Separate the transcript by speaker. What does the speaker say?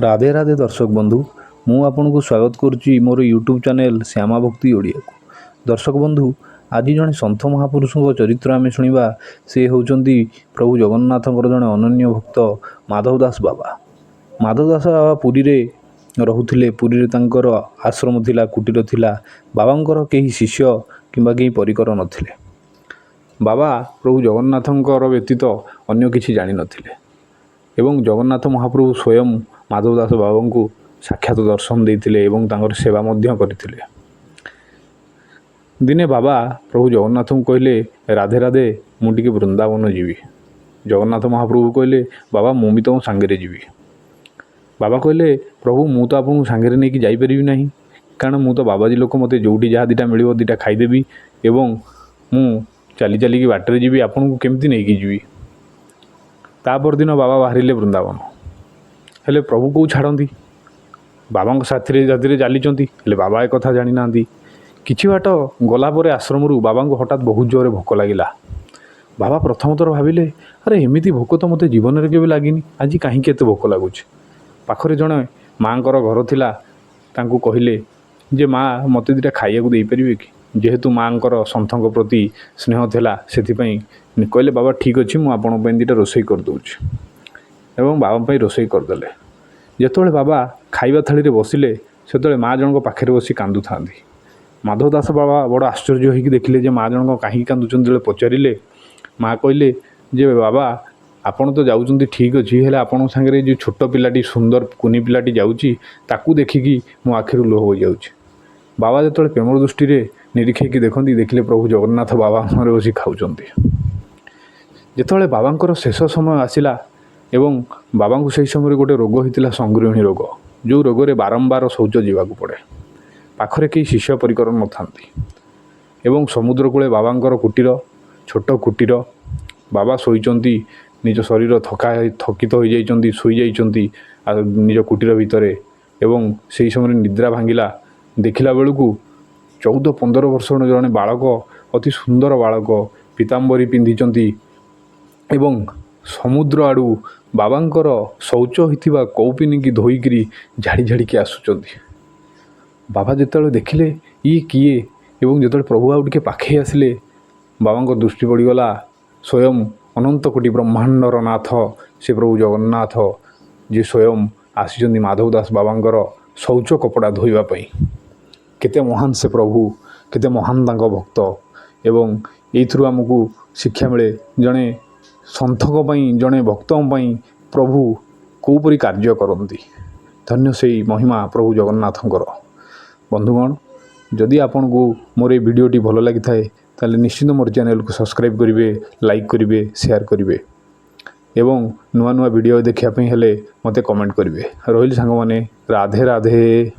Speaker 1: ରାଧେ ରାଧେ ଦର୍ଶକ ବନ୍ଧୁ, ମୁଁ ଆପଣଙ୍କୁ ସ୍ୱାଗତ କରୁଛି ମୋର ୟୁଟ୍ୟୁବ୍ ଚ୍ୟାନେଲ୍ ଶ୍ୟାମା ଭକ୍ତି ଓଡ଼ିଆକୁ। ଦର୍ଶକ ବନ୍ଧୁ, ଆଜି ଜଣେ ସନ୍ଥ ମହାପୁରୁଷଙ୍କ ଚରିତ୍ର ଆମେ ଶୁଣିବା। ସେ ହେଉଛନ୍ତି ପ୍ରଭୁ ଜଗନ୍ନାଥଙ୍କର ଜଣେ ଅନନ୍ୟ ଭକ୍ତ ମାଧବ ଦାସ ବାବା। ମାଧବ ଦାସ ବାବା ପୁରୀରେ ରହୁଥିଲେ। ପୁରୀରେ ତାଙ୍କର ଆଶ୍ରମ ଥିଲା, କୁଟୀର ଥିଲା। ବାବାଙ୍କର କେହି ଶିଷ୍ୟ କିମ୍ବା କେହି ପରିକର ନଥିଲେ। ବାବା ପ୍ରଭୁ ଜଗନ୍ନାଥଙ୍କର ବ୍ୟତୀତ ଅନ୍ୟ କିଛି ଜାଣିନଥିଲେ ଏବଂ ଜଗନ୍ନାଥ ମହାପ୍ରଭୁ ସ୍ୱୟଂ ମାଧବ ଦାସ ବାବାଙ୍କୁ ସାକ୍ଷାତ ଦର୍ଶନ ଦେଇଥିଲେ ଏବଂ ତାଙ୍କର ସେବା ମଧ୍ୟ କରିଥିଲେ। ଦିନେ ବାବା ପ୍ରଭୁ ଜଗନ୍ନାଥଙ୍କୁ କହିଲେ, "ରାଧେ ରାଧେ, ମୁଁ ଟିକେ ବୃନ୍ଦାବନ ଯିବି।" ଜଗନ୍ନାଥ ମହାପ୍ରଭୁ କହିଲେ, "ବାବା, ମୁଁ ବି ତୁମ ସାଙ୍ଗରେ ଯିବି।" ବାବା କହିଲେ, "ପ୍ରଭୁ, ମୁଁ ତ ଆପଣଙ୍କୁ ସାଙ୍ଗରେ ନେଇକି ଯାଇପାରିବି ନାହିଁ, କାରଣ ମୁଁ ତ ବାବାଜୀ ଲୋକ। ମୋତେ ଯେଉଁଠି ଯାହା ଦୁଇଟା ମିଳିବ, ଦୁଇଟା ଖାଇଦେବି ଏବଂ ମୁଁ ଚାଲି ଚାଲିକି ବାଟରେ ଯିବି। ଆପଣଙ୍କୁ କେମିତି ନେଇକି ଯିବି?" ତା ପରଦିନ ବାବା ବାହାରିଲେ ବୃନ୍ଦାବନ। ହେଲେ ପ୍ରଭୁ କେଉଁ ଛାଡ଼ନ୍ତି? ବାବାଙ୍କ ସାଥିରେ ସାଥିରେ ଚାଲିଛନ୍ତି। ହେଲେ ବାବା ଏକଥା ଜାଣିନାହାନ୍ତି। କିଛି ବାଟ ଗଲା ପରେ ଆଶ୍ରମରୁ ବାବାଙ୍କୁ ହଠାତ୍ ବହୁତ ଜୋରରେ ଭୋକ ଲାଗିଲା। ବାବା ପ୍ରଥମ ଥର ଭାବିଲେ, "ଆରେ, ଏମିତି ଭୋକ ତ ମୋତେ ଜୀବନରେ କେବେ ଲାଗିନି। ଆଜି କାହିଁକି ଏତେ ଭୋକ ଲାଗୁଛି?" ପାଖରେ ଜଣେ ମାଆଙ୍କର ଘର ଥିଲା। ତାଙ୍କୁ କହିଲେ ଯେ, "ମା, ମୋତେ ଦୁଇଟା ଖାଇବାକୁ ଦେଇପାରିବେ କି?" ଯେହେତୁ ମାଆଙ୍କର ସନ୍ଥଙ୍କ ପ୍ରତି ସ୍ନେହ ଥିଲା, ସେଥିପାଇଁ କହିଲେ, "ବାବା, ଠିକ୍ ଅଛି, ମୁଁ ଆପଣଙ୍କ ପାଇଁ ଦୁଇଟା ରୋଷେଇ କରିଦେଉଛି।" ଏବଂ ବାବାଙ୍କ ପାଇଁ ରୋଷେଇ କରିଦେଲେ। ଯେତେବେଳେ ବାବା ଖାଇବା ଥାଳିରେ ବସିଲେ, ସେତେବେଳେ ମା ଜଣଙ୍କ ପାଖରେ ବସି କାନ୍ଦୁଥାନ୍ତି। ମାଧବ ଦାସ ବାବା ବଡ଼ ଆଶ୍ଚର୍ଯ୍ୟ ହୋଇକି ଦେଖିଲେ ଯେ ମା ଜଣକ କାହିଁକି କାନ୍ଦୁଛନ୍ତି। ଯେତେବେଳେ ପଚାରିଲେ, ମା କହିଲେ ଯେ, "ବାବା, ଆପଣ ତ ଯାଉଛନ୍ତି, ଠିକ୍ ଅଛି, ହେଲେ ଆପଣଙ୍କ ସାଙ୍ଗରେ ଯେଉଁ ଛୋଟ ପିଲାଟି, ସୁନ୍ଦର କୁନି ପିଲାଟି ଯାଉଛି, ତାକୁ ଦେଖିକି ମୋ ଆଖିରୁ ଲୁହ ବୋହିଯାଉଛି।" ବାବା ଯେତେବେଳେ ପ୍ରେମ ଦୃଷ୍ଟିରେ ନିରୀକ୍ଷେଇକି ଦେଖନ୍ତି, ଦେଖିଲେ ପ୍ରଭୁ ଜଗନ୍ନାଥ ବାବା ସାଙ୍ଗରେ ବସି ଖାଉଛନ୍ତି। ଯେତେବେଳେ ବାବାଙ୍କର ଶେଷ ସମୟ ଆସିଲା ଏବଂ ବାବାଙ୍କୁ ସେହି ସମୟରେ ଗୋଟେ ରୋଗ ହେଇଥିଲା, ସଂଗୃହିଣୀ ରୋଗ, ଯେଉଁ ରୋଗରେ ବାରମ୍ବାର ଶୌଚ ଯିବାକୁ ପଡ଼େ। ପାଖରେ କେହି ଶିଷ୍ୟ ପରିକର ନଥାନ୍ତି ଏବଂ ସମୁଦ୍ର କୂଳେ ବାବାଙ୍କର କୁଟୀର, ଛୋଟ କୁଟୀର। ବାବା ଶୋଇଛନ୍ତି, ନିଜ ଶରୀର ଥକିତ ହୋଇଯାଇଛନ୍ତି, ଶୋଇଯାଇଛନ୍ତି ଆଉ ନିଜ କୁଟୀର ଭିତରେ। ଏବଂ ସେହି ସମୟରେ ନିଦ୍ରା ଭାଙ୍ଗିଲା। ଦେଖିଲା ବେଳକୁ 14-15 ବର୍ଷର ଜଣେ ବାଳକ, ଅତି ସୁନ୍ଦର ବାଳକ, ପୀତାମ୍ବରୀ ପିନ୍ଧିଛନ୍ତି ଏବଂ ସମୁଦ୍ର ଆଡ଼ୁ ବାବାଙ୍କର ଶୌଚ ହୋଇଥିବା କୌପିନୀକି ଧୋଇକିରି ଝାଡ଼ି ଝାଡ଼ିକି ଆସୁଛନ୍ତି। ବାବା ଯେତେବେଳେ ଦେଖିଲେ, ଇଏ କିଏ? ଏବଂ ଯେତେବେଳେ ପ୍ରଭୁ ଆଉ ଟିକେ ପାଖେଇ ଆସିଲେ, ବାବାଙ୍କ ଦୃଷ୍ଟି ପଡ଼ିଗଲା, ସ୍ୱୟଂ ଅନନ୍ତ କୋଟି ବ୍ରହ୍ମାଣ୍ଡର ନାଥ ସେ ପ୍ରଭୁ ଜଗନ୍ନାଥ, ଯିଏ ସ୍ୱୟଂ ଆସିଛନ୍ତି ମାଧବ ଦାସ ବାବାଙ୍କର ଶୌଚ କପଡ଼ା ଧୋଇବା ପାଇଁ। କେତେ ମହାନ ସେ ପ୍ରଭୁ, କେତେ ମହାନ ତାଙ୍କ ଭକ୍ତ! ଏବଂ ଏଇଥିରୁ ଆମକୁ ଶିକ୍ଷା ମିଳେ, ଜଣେ ସନ୍ଥଙ୍କ ପାଇଁ, ଜଣେ ଭକ୍ତଙ୍କ ପାଇଁ ପ୍ରଭୁ କେଉଁପରି କାର୍ଯ୍ୟ କରନ୍ତି। ଧନ୍ୟ ସେଇ ମହିମା ପ୍ରଭୁ ଜଗନ୍ନାଥଙ୍କର। ବନ୍ଧୁଗଣ, ଯଦି ଆପଣଙ୍କୁ ମୋର ଏଇ ଭିଡ଼ିଓଟି ଭଲ ଲାଗିଥାଏ, ତାହେଲେ ନିଶ୍ଚିନ୍ତ ମୋର ଚ୍ୟାନେଲକୁ ସବସ୍କ୍ରାଇବ୍ କରିବେ, ଲାଇକ୍ କରିବେ, ସେୟାର କରିବେ ଏବଂ ନୂଆ ନୂଆ ଭିଡ଼ିଓ ଦେଖିବା ପାଇଁ ହେଲେ ମୋତେ କମେଣ୍ଟ କରିବେ। ରହିଲି ସାଙ୍ଗମାନେ, ରାଧେ ରାଧେ।